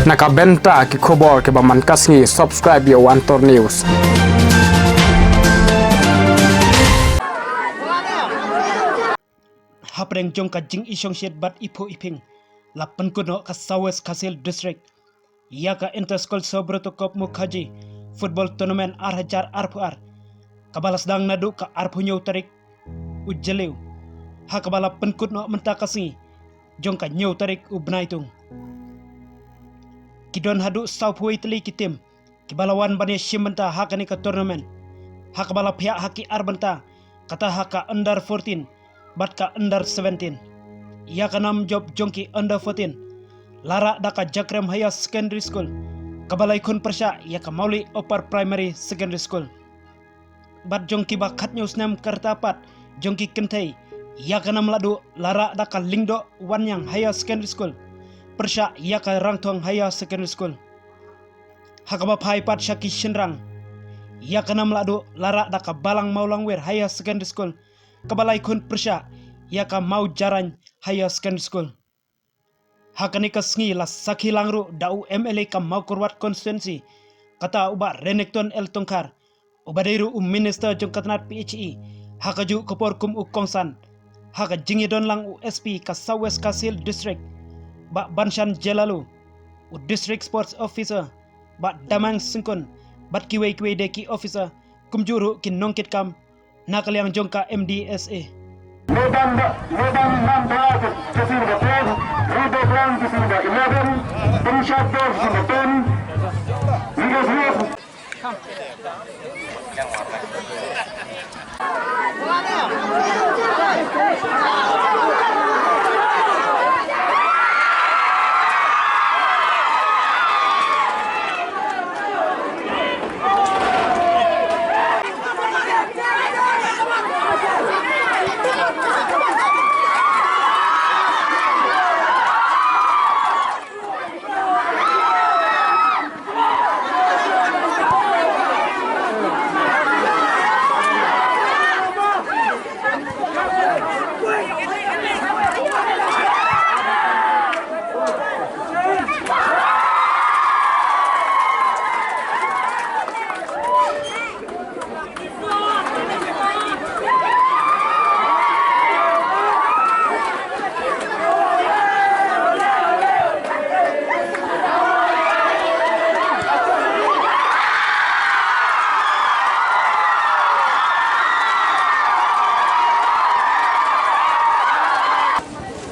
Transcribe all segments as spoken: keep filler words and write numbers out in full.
Na ka bynta ki khubor kiba man ka sngi, subscribe ïa u Antor News. Hapdeng jong ka jingïashongshit bad iphuh iphieng, la pynkut noh ka South West Khasi Hills District ïa ka Inter School Subroto Cup Mukherjee Football Tournament ar hajar arphew ar, kaba la sdang naduh ka arphew hynñiew tarik u Jylliew, ha kaba la pynkut noh mynta ka sngi jong ka hynñiew tarik u bnai Ïathong. Ki don haduh sawphew wei tylli ki team kiba la wan ban ïashim bynta ha kane ka tournament, ha kaba la phiah ha ki ar bynta, kata ha ka under fourteen bad ka under seventeen. Ïa ka nam jop jong ki under fourteen la rah da ka Jakrem Higher Secondary School, kaba la ïakhun pyrshah ïa ka Mawlieh Upper Primary Secondary School. Bad jong kiba khathynñiew snem ka rta pat jong ki kynthei, ïa ka nam lahduh la rah da ka Lyngdoh Wanniang Higher Secondary School pyrshah ïa ka Rangthong Higher Secondary School. Ha kaba phai pat sha ki shynrang, ïa ka nam lahduh la rah da ka Balang Mawlangwir Higher Secondary School, kaba la ïakhun pyrshah ïa ka Mawjarain Higher Secondary School. Ha kane ka sngi la sakhi lang ruh da u M L A ka Mawkyrwat Constituency, kata u Bah Renikton L Tongkhar, uba dei ruh u Minister jong ka tnat P H E ha kajuh ka por kum u kongsan, ha ka jingïadon lang u S P ka South West Khasi Hills District, Bah Banshan J Laloo, u District Sports Officer Bah Damang Syngkon, bad kiwei kiwei de ki officer, kumjuh ruh ki nongkitkam na ka liang jong ka M D S A. Lobang ba, lobang enam ba, jersey number ten, rebound jersey number eleven, Pynshap jersey number ten, Leaders Road.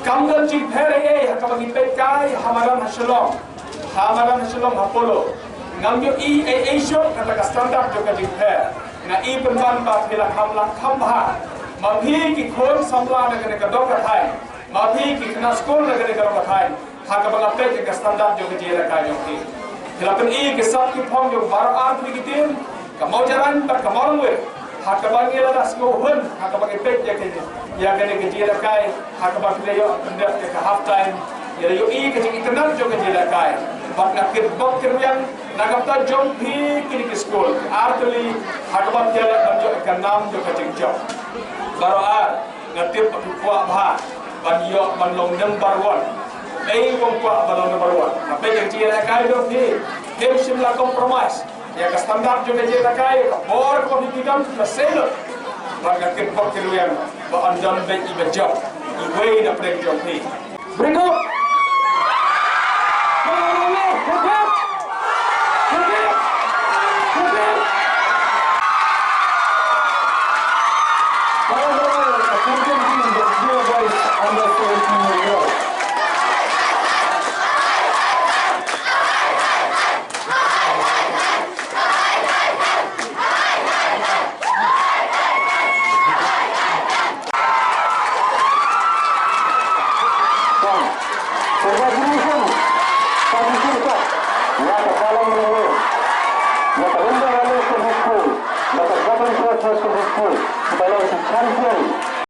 Kam don jingpher ei ei ha kaba ngi peit kai ha madan ha Shillong, ha madan ha Shillong ha Polo. Ngam ïohi ei ei shuh kata ka standard jong ka jingpher. Nga i pynban ba phi la kham, la kham bha. Ma phi ki khun samla na kane ka dong ka thaiñ, ma phi ki khynnah skul na kane ka dong ka thaiñ, ha kaba nga peit ïa ka standard jong ka jingïalehkai jong phi. Phi la pyni ki sap ki phong jong baroh ar tylli ki team, ka Mawjarain bad ka Mawlangwir, ha kaba ngi la da sngewhun ha kaba ngi peit ïa ka, ïa kane ka jingïalehkai, ha kaba ki la ïoh pyndep ïa ka half time. Ngi la ïohi ka jingitynnad jong ka jingïalehkai. Bad nga kitbok kitrwiang na ka bynta jong phi kine ki skul ar tylli, ha kaba phi ïaleh ban ïoh ïa ka nam jong ka jingjop. Baroh ar nga tip ba phi kwah bha ban ïoh ban long number one. Ei, bym kwah ban long number one. Nga peit ïa ka jingïalehkai jong phi, phim shym la compromise ïa ka standard jong ka jingïalehkai, ïa ka bor kaba phi don, phi la sei lut. Bad nga kitbok kitrwiang ba yn don beit iba jop iwei na pdeng jong phi. Break up! Congratulations. Congratulations. Ïa ka Balang Mawlangwir, ïa ka Lyngdoh Wanniang Secondary School, ïa ka Government Girls High Secondary School, kiba long ki champion.